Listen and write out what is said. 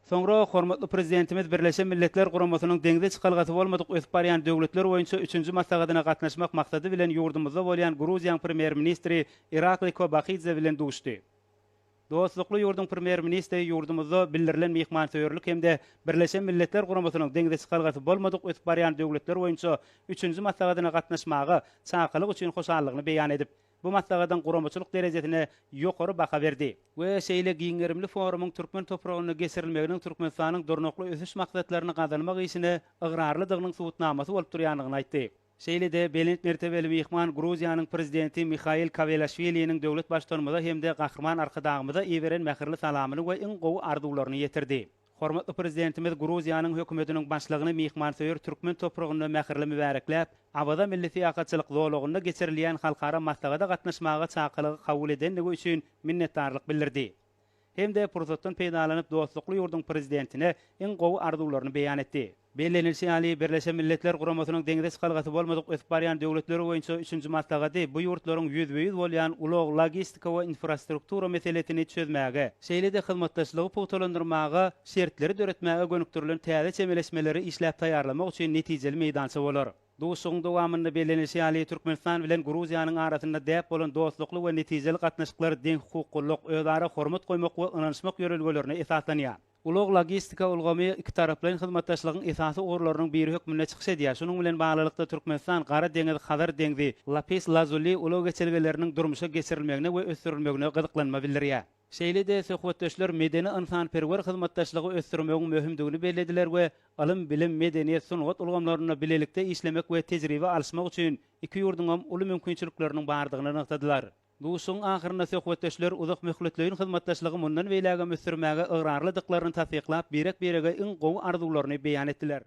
Soňra hormatly Prezidentimiz Birleşen Milletler Guramasynyň deňze çykalgasy bolmadyk ösüp barýan döwletler boýunça üçünji maslahatyna gatnaşmak maksady bilen ýurdumyzda bolýan Gruziýanyň Premýer-ministri Irakli Kobahidze bilen duşdy. Dostlukly ýurduň Premýer-ministri ýurdumyzda bildirilen myhmansöýerlik hem-de Birleşen Milletler Guramasynyň deňze çykalgasy bolmadyk ösüp barýan döwletler boýunça üçünji maslahatyna gatnaşmaga çakylyk üçin hoşallygyny beýan edip, bu maslahatyň guramaçylyk derejesine ýokary baha berdi we şeýle giň gerimli forumyň türkmen topragynda geçirilmeginiň Türkmenistanyň Durnukly ösüş maksatlaryny gazanmak işine ygrarlydygynyň subutnamasy bolup durýandygyny aýtdy. Şeýle-de belent mertebeli myhman Gruziýanyň Prezidenti Mihail Kawelaşwiliniň döwlet Baştutanymyza hem-de Gahryman Arkadagymyza iberen mähirli salamyny we iň gowy arzuwlaryny ýetirdi. Hormatly Prezidentimiz Gruziýanyň Hökümetiniň Başlygyny myhmansöýer türkmen topragynda mähirli mübärekläp, Awaza milli syýahatçylyk zolagynda geçirilýän halkara maslahata gatnaşmaga çakylygy kabul edendigi üçin minnetdarlyk bildirdi hem-de pursatdan peýdalanyp dostlukly ýurduň Prezidentine iň gowy arzuwlaryny beýan etdi. Bellenilişi ýaly, Birleşen Milletler Guramasynyň deňze çykalgasy bolmadyk ösüp barýan döwletleri boýunça üçünji maslahaty bu ýurtlaryň ýüzbe-ýüz bolýan ulag, logistika we infrastruktura meselesini çözmäge, şeýle-de hyzmatdaşlygy pugtalandyrmaga şertleri döretmäge gönükdirilen täze çemeleşmeleri işläp taýýarlamak üçin netijeli meýdança bolar. Duşuşygyň dowamynda bellenilişi ýaly, Türkmenistan bilen Gruziýanyň arasynda däp bolan dostlukly we netijeli gatnaşyklar deňhukuklylyk, özara hormat goýmak we ynanyşmak ýörelgelerine esaslanýar. Ulag-logistika ulgamy ikitaraplaýyn hyzmatdaşlygyň esasy ugurlarynyň biri hökmünde çykyş edýär. Şunuň bilen baglylykda, Türkmenistan Gara deňiz, Hazar deňzi, Lapis Lazuli ulag geçelgeleriniň durmuşa geçirilmegine we ösdürilmegine gyzyklanma bildirýär. Şeýle-de söhbetdeşler medeni-ynsanperwer hyzmatdaşlygy ösdürmegiň möhümdigini bellediler we ylym-bilim, medeniýet, sungat ulgamlarynda bilelikde işlemek we tejribe alyşmak üçin iki ýurduňam uly mümkinçilikleriniň bardygyny nygtadylar. Duşuşygyň ahyrynda söhbetdeşler uzakmöhletleýin hyzmatdaşlygy mundan beýlägem ösdürmäge ygrarlydyklaryny tassyklap, birek-birege iň gowy arzuwlaryny beýan etdiler.